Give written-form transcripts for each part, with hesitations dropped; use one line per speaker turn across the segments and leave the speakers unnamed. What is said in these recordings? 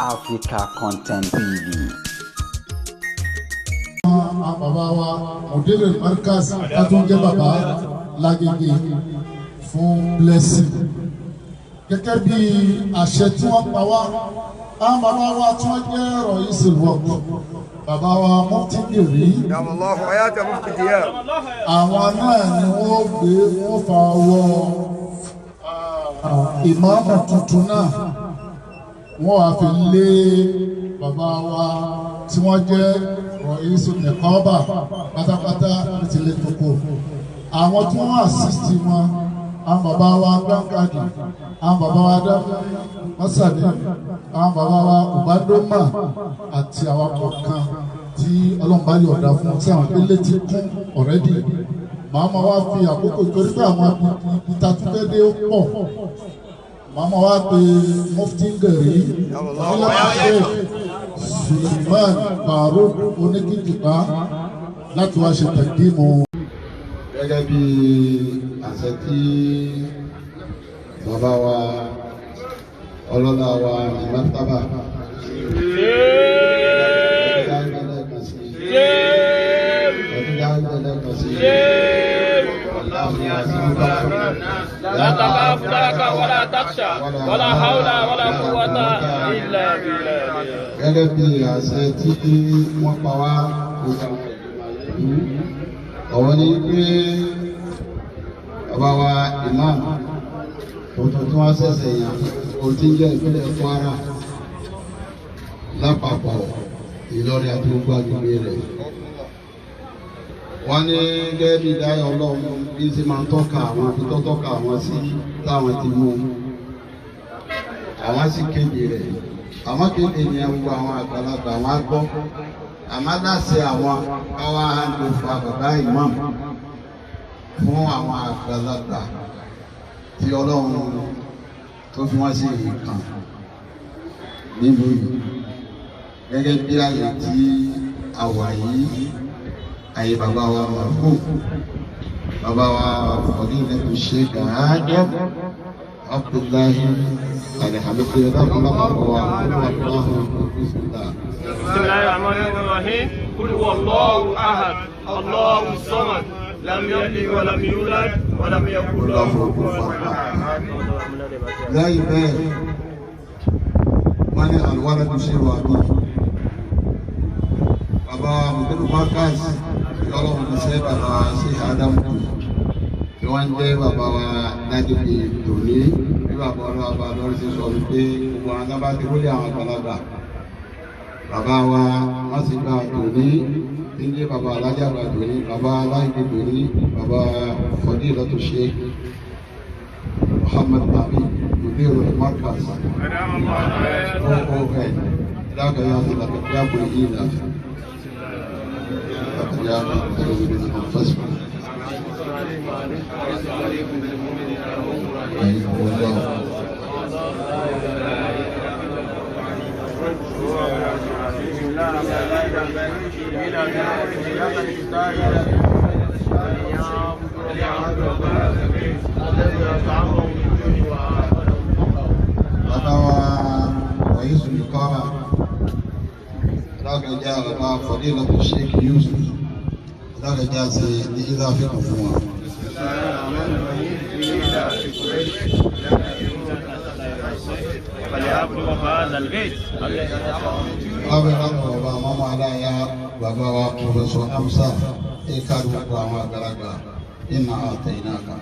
Africa Content TV.
Àwọn bàbá wa Mudir Markaz látúnjẹ́ bàbá lágége fún blessing gẹ́gẹ́ bí àṣẹ tí wọ́n pa wá. Àwọn bàbá wa tí wọ́n jẹ́ Raisul Waqf, bàbá wa Mufti Gèrè,
الله حياة مفتي دياب.
Àwọn náà ni wọ́n gbé, wọ́n fa ọwọ́ ìmáàmù tuntun náà, wọ́n wá fi lé bàbá wa tí wọ́n jẹ́ Raisul Niqaba pátápátá ní tilé tókò. Àwọn tí wọ́n assist wọn, àwọn bàbá wa gbàǹkàdì, àwọn bàbá wa dáfẹ́ mọ́sàdé, àwọn bàbá wa Ubandoma àti àwọn kọ̀ọ̀kan tí Ọlọ́run bá yọ̀ọ̀dá fún, tí àwọn ìpínlẹ̀ ti kún already. Màá ma wá fi àkókò torí pé àwọn ibi tá a tún fẹ́ dé ó pọ̀. Màá ma wá pe Mufti Gẹ̀rí Onílẹ̀ Suleiman Faruk Oníkìjìpá láti wá ṣe tẹ̀dímù.
Gẹ́gẹ́ bí àṣẹ tí bàbá wa, ọlọ́lá wa ìmọ̀tábà ọdún sí.
لا تخاف لك ولا تخشى ولا حول ولا قوة إلا بالله.
Gẹ́gẹ́ bí àṣẹ tí wọ́n pa wá, ọ̀wọ́ ni pé bàbá wa imam tuntun tí wọ́n ṣẹ̀ṣẹ̀ yàn, ó ti ń jẹ́ ìpínlẹ̀ Kwara lápapọ̀, Ìlọrin àti gbogbo agbègbè rẹ̀. Wọ́n ní gẹ́gẹ́ bí ìdáyọ̀ Ọlọ́run bí ṣe máa ń tọ́ka àwọn àbí tó tọ́ka àwọn sí táwọn ti mú àwọn sì kéde rẹ̀. Àwọn kéde yẹn, gbogbo àwọn àgbàlagbà àwọn á gbọ́, àmọ́ láṣẹ àwọn káwá hand over bàbá imam fún àwọn àgbàlagbà tí Ọlọ́run tó fi wọ́n sí ìkàn nílùú yìí, gẹ́gẹ́ bí àyè tí a wà yìí, àyè bàbá wa marhum, bàbá wa Fadilatu Sheikh Adam Abdullahi Alhamdulilayi wa bismillah.
بسم الله الرحمن الرحيم. قل هو الله أحد، الله الصمد، لم يلد ولم يولد ولم يكن له كفوا أحد.
Lẹ́yìn bẹ́ẹ̀, wọ́n ní alwaladu ṣe wà ní bàbá Mudiru Markaz, Ọlọ́run ní sẹ́ bàbá ṣe Ádámù kù tí wọ́n ń jẹ́ bàbá wa lágbègbè tòní. Bí bàbá ọlọ́wà bá lọ́rí ṣe sọ wípé gbogbo àwọn tó bá ti wọlé, àwọn àgbàlagbà bàbá wa, wọ́n sì gba tòní tí ń jẹ́ bàbá alájà àgbà tòní, bàbá aláìgbé tòní, bàbá Fadilatu Sheikh Muhammad Abi, Mudiru Markaz OON. ذاك يا لقد جاءكم إيلاف، لقد جاءكم رسول من أنفسكم. أي والله. Bàbá wa Raisul Niqaba alágbèjà, bàbá Fadilatu Sheikh Yusuf alágbèjà ṣe ní ìdáfíkù fún wa.
فليعبدوا هذا البيت.
Lábẹ́ lábẹ́ bàbá mọ́mọ́ aláya, bàbá wa Professor Amsa ẹ̀ka, gbogbo àwọn àgbàlagbà, iná àtẹ̀yìnà kan.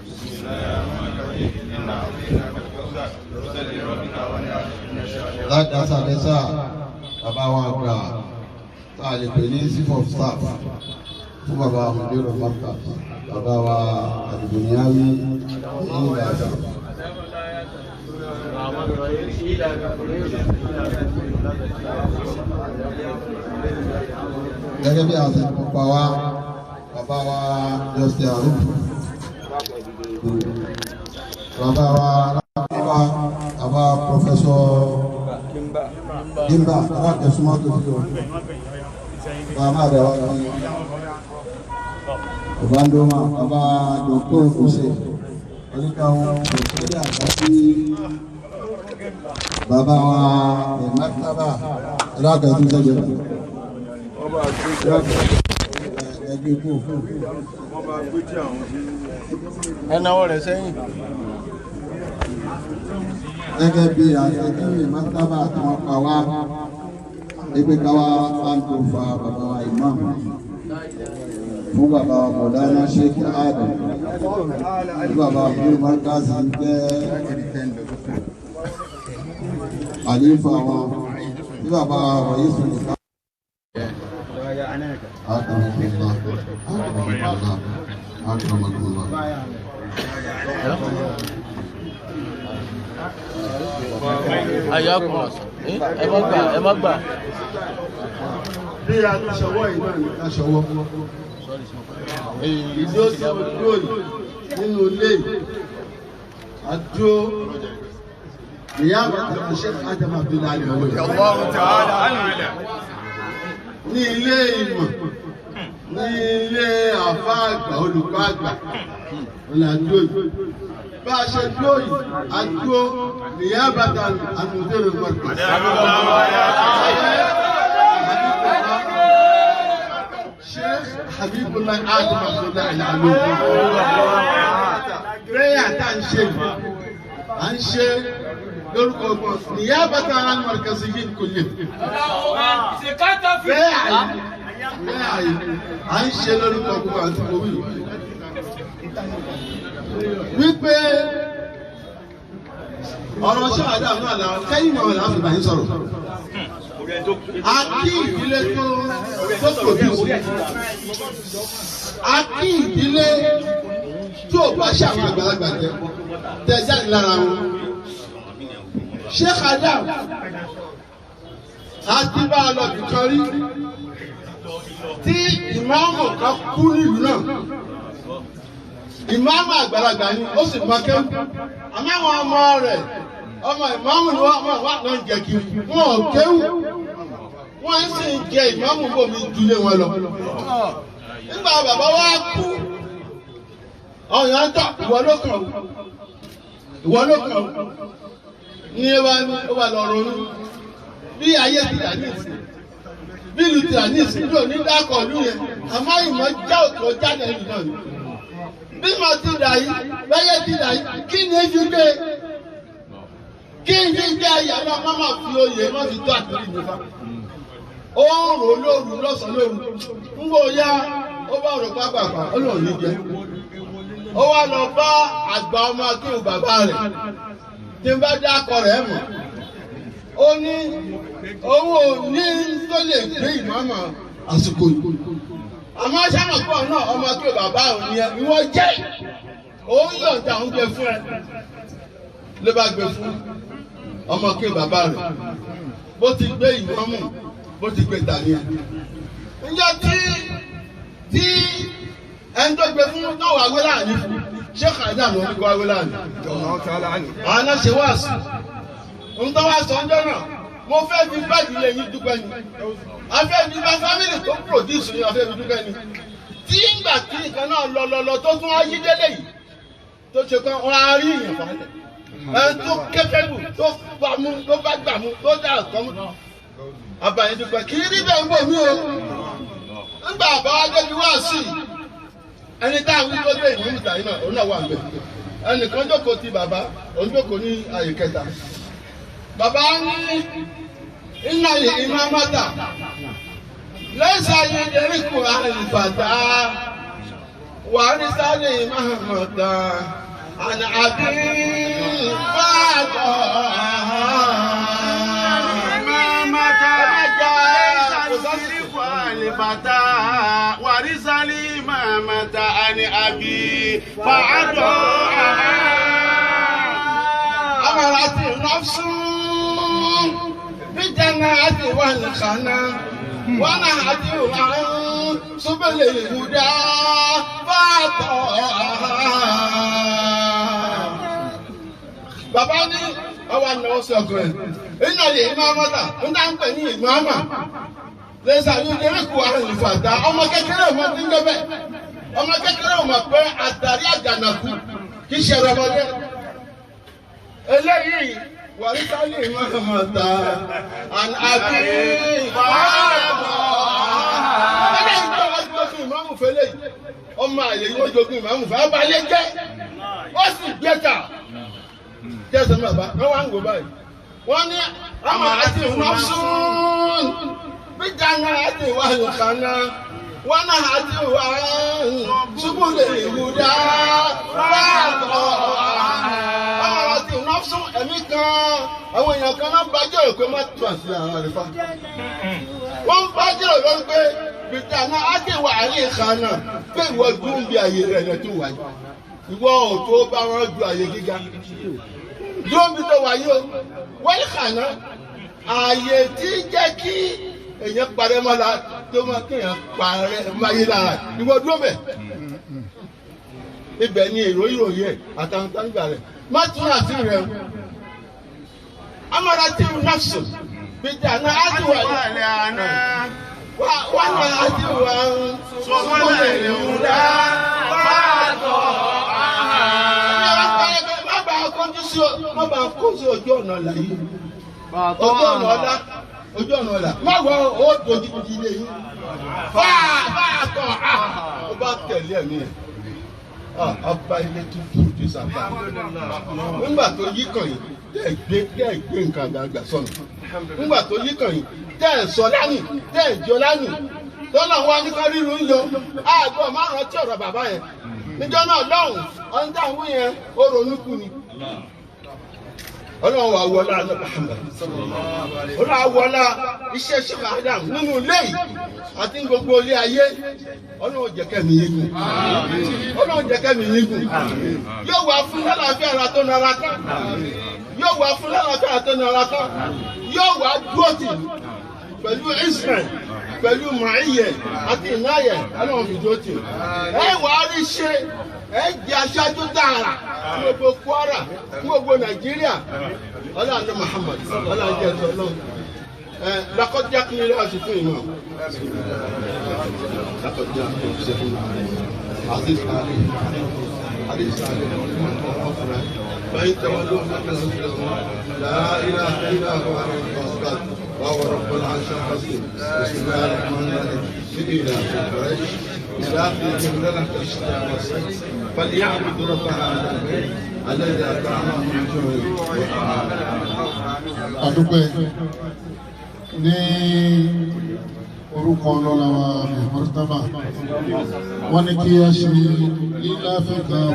Ládàásà lẹ́sà, bàbá wa àgbà tá a lè pè ní chief of staff fún bàbá Mudiru Markaz, bàbá wa Àdìgúnyáwí ní Ìbàdàn. Gẹ́gẹ́ bí àwọn ti pa wá, bàbá wa Justin Aruf, bàbá wa bàbá bàbá Professor Gimba alákẹ́sùmọ́ tó fi wọ́n bàbá rẹ̀ wá ní Obandoma, bàbá Dr. Ose oníkàwọn òṣèré àgbà sí. Bàbá wa Mẹ́tàbà ẹ̀rọ tó sẹ́jọ́. Ẹgbẹ́ ikú.
Ẹ náwó rẹ̀ sẹ́yìn.
Gẹ́gẹ́ bí àṣetẹ́rì Mẹ́tàbà tí wọ́n pa wá, ẹgbẹ́ káwá pàǹtó fa bàbá wa Imam fún bàbá wa Mọ̀lánà Sheikh Adam, fún bàbá wa Abdul Markaz jẹ́ àlífà wọn, fún bàbá wa Rọ̀yísù nìkan. Akramakallah, akramakallah, akramakallah.
Ayọ̀ ẹ má gbà, ẹ má gbà.
Bí a ti ṣọwọ́ yìí náà ní ká ṣọwọ́. Ìdí ó ti dúró yìí nínú ilé yìí, àdúró ìyá àbàtà Sheikh Adam Abdullahi Al-Ilory. Ní ilé ìmọ̀, ní ilé àfá àgbà, olùkọ́ àgbà, ọ̀làdúró yìí. Bá a ṣe dúró yìí, àdúró ìyá àbàtà àmọ̀tẹ́rẹ̀ mọ̀tò. Sheikh Habibullah Adam Abdullahi Al-Ilory. Prayer tá ń ṣe yìí, à ń ṣe lórúkọ ọgbọ́n niyabata al-markaziyyin kulli. Prayer yìí, à ń ṣe lórúkọ ọgbọ́n àti òwì. Wípé ọ̀rọ̀ ṣáàdá náà làwọn kẹ́yìn náà làwọn fi bá yín sọ̀rọ̀. A kí ìdílé tó produce. A kí ìdílé tó bá ṣe àwọn àgbàlagbà jẹ tẹ jáde lára wọn. Sheikh Adam a ti bá a lọ bìkan rí tí ìmáàmù kan kú nílùú náà. Ìmáàmù àgbàlagbà ni ó sì mọ kéwú. Àmọ́ àwọn ọmọ rẹ̀ ọmọ ìmáàmù ni wọ́n wà náà ń jẹ kiri. Wọn ò kéwú. Wọ́n sì ń jẹ ìmáàmù bòmí dúlé wọn lọ. Nígbà bàbá wa kú, ọ̀yàn ń tọ̀ ìwọ ló kàn ó. Ìwọ ló kàn ó. Ní ẹ wá ní ó wà lọ ronú. Bí ayé ti dà ní ìsìn, bí ìlú ti dà ní ìsìn, bí òní dákọ̀ ọdún yẹn, àmọ́ ìmọ̀ já òkè ó jáde ìlú náà ni. Bí mo ti dà yìí, bẹ́yẹ ti dà yìí, kí ni fi gbé? Kí ni gbé ayé àlọ́ má má fi oyè má fi tó àtìrí mi fa? Ó ń rò lóru lọ́sàn-án lóru. Ń bò ya, ó bá rò pápápá, ó lòun ní jẹ. Ó wá lọ bá àgbà ọmọ akéwù bàbá rẹ̀. Tí n bá dákọ rẹ̀ mọ̀. Ó ní owó ní tó lè gbé ìmọ̀ọ́mọ̀ àsìkò yìí. Àmọ́ sábà náà ọmọ akéwù bàbá òun ni ẹ, ìwọ jẹ́. Òun yọ̀ǹda òun gbé fún ẹ. Ló bá gbé fún ọmọ akéwù bàbá rẹ̀. Bó ti gbé ìmọ̀ọ́mù, bó ti gbé tàní ẹ. Ǹjẹ́ tí ẹni tó gbé fún tó wà wé láàánú fún Sheikh Adam ló ń kó wé láàánú. Àwọn náà ṣe wáàsí. Ń tọ́ wá sọ ọjọ́ náà, mo fẹ́ fi bá ìdílé yín dúpẹ́ ni. A fẹ́ fi bá fámìlì tó pòdúsù yín, a fẹ́ fi dúpẹ́ ni. Tí ńgbà tí nǹkan náà lọ lọ lọ tó tún ayé délé yìí, tó ṣe kán wọn á rí ìyàn falẹ̀. Ẹni tó kẹ́kẹ́bù tó gbà mú tó bá gbà mú tó dà kọ́ mú. Àbàyìn dúpẹ́ kì í rí bẹ́ẹ̀ ń bò mí o. Ńgbà àbáwá débi wá sí i, ẹni tá a wí tó gbé ìmọ̀ ìta yìí náà, òun náà wà ń bẹ̀. Ẹnìkan jókòó ti bàbá, òun jókòó ní àyè kẹta. Bàbá ní iná ìmámátà lẹ́sà yìí erékù àlìfàtà wà ní sáré ìmámátà àná àbí fàtọ̀.
Ìmámátà lẹ́sà erékù àlìfàtà wà ní sáré ìmámátà àní àbí fàtọ̀.
Amarati nafsu bijannati wal khana wa nahdi an subul huda fàtọ̀. Bàbá ní ọwọ́ àná ọ̀sẹ̀ ọkùnrin. Iná lè ìmáàmọ́ta, ń dá ń pè ní ìmáàmà. Lẹ́sà ní erékù àrùn ìfàdà, ọmọ kékeré ò mọ tí ń gbé bẹ́ẹ̀. Ọmọ kékeré ò mọ̀ pé àtàrí àjànàkú kì í ṣe ọmọdé. Eléyìí Wàrísálì mọ̀mọ́ta àbí fàábọ̀. Ẹgbẹ́ ìjọba wá jogún ìmáàmù fẹ́lẹ̀ yìí. Ọmọ àlè yóò jogún ìmáàmù fẹ́. Abalẹ̀ jẹ́. Ó sì gbẹ́ta. Jẹ́sẹ̀ bàbá, wọ́n wá ń wò báyìí. Wọ́n ní àmọ̀ àti ìwọ̀n bíjà náà àti ìwà nìkan náà. Wọ́n náà àti ìwà ṣubú lè wù dá. Fáàbọ̀ fún ẹ̀mí kan àwọn èèyàn kan máa ń bájọ́ òpé má tún àṣírí ara rẹ̀ fa. Wọ́n ń bájọ́ lórí pé bìtà náà á dé wà ní ìka náà pé ìwọ dún bí àyè rẹ̀ rẹ̀ tó wáyé. Ìwọ ò tó bá wọn ju àyè gíga. Dún bí tó wáyé o. Wọ́n kà náà àyè tí jẹ́ kí èèyàn parẹ́ mọ́ra tó máa kéèyàn parẹ́ máyé lára. Ìwọ dúró bẹ̀. Ibẹ̀ ni èrò ìròyìn ẹ̀ àtàwọn táǹgbà rẹ̀ má tún àti rẹ̀ o amara tí o nafsu bíjà náà á ti wà wà náà á ti wà sọ́kọ́lẹ̀ ìwúdà fàtọ̀ má bàa kọjú sí má bàa kó sí ojú ọ̀nà ọ̀la yìí ojú ọ̀nà ọ̀la ojú ọ̀nà ọ̀la má wọ ó dojú di ilé yìí fàtọ̀ ó bá tẹ̀lé ẹ̀mí ẹ̀ ọba ilé tuntun ti sàgbà nígbà tó yí kàn yìí tẹ́ gbé tẹ́ gbé nǹkan àgbààgbà sọnù nígbà tó yí kàn yìí tẹ́ sọ lánìí tẹ́ jọ lánìí tọ́lá wa ní ká ríru ń yọ àgọ́ márùn-ún tí ọ̀rọ̀ bàbá yẹn níjọ́ náà lọ́hùn ọ̀hún táwọn yẹn ó ronú kú ni ọlọ́run wa wọlá Muhammad ọlọ́run wọlá iṣẹ́ Sheikh Adam nínú ilé yìí àti gbogbo ilé ayé ọlọ́run jẹ́ kẹ́mi yín gùn ọlọ́run jẹ́ kẹ́mi yín gùn yóò wá fún lálàáfíà ara tó nara tán yóò wá fún lálàáfíà ara tó nara tán yóò wá dúró tì pẹ̀lú Israel pẹ̀lú màáyẹ àti ìnáyẹ ọlọ́run fi dúró tì ẹ wàá rí ṣe ẹ jẹ́ aṣáájú tààrà fún gbogbo Kwara fún gbogbo Nàìjíríà ọlọ́run Muhammad ọlọ́run jẹ́ ẹ̀tọ́ náà ẹ lakọjá kí ni ilé àti fún ìmọ̀ lakọjá kí ni ṣe fún ìmọ̀ aziz ali aziz ali ọkùnrin báyìí tẹwọ́n ló ń bá لا إله إلا هو وهو رب العرش العظيم بسم الله الرحمن الرحيم إلى قريش إلى لنا الشتاء والصيف فليعبدوا رب هذا البيت الذي أطعمهم من جوع
Adúpẹ́ ní orúkọ ọlọ́lá wa Murtaba wọ́n ní kí a ṣe lílá fẹ́ka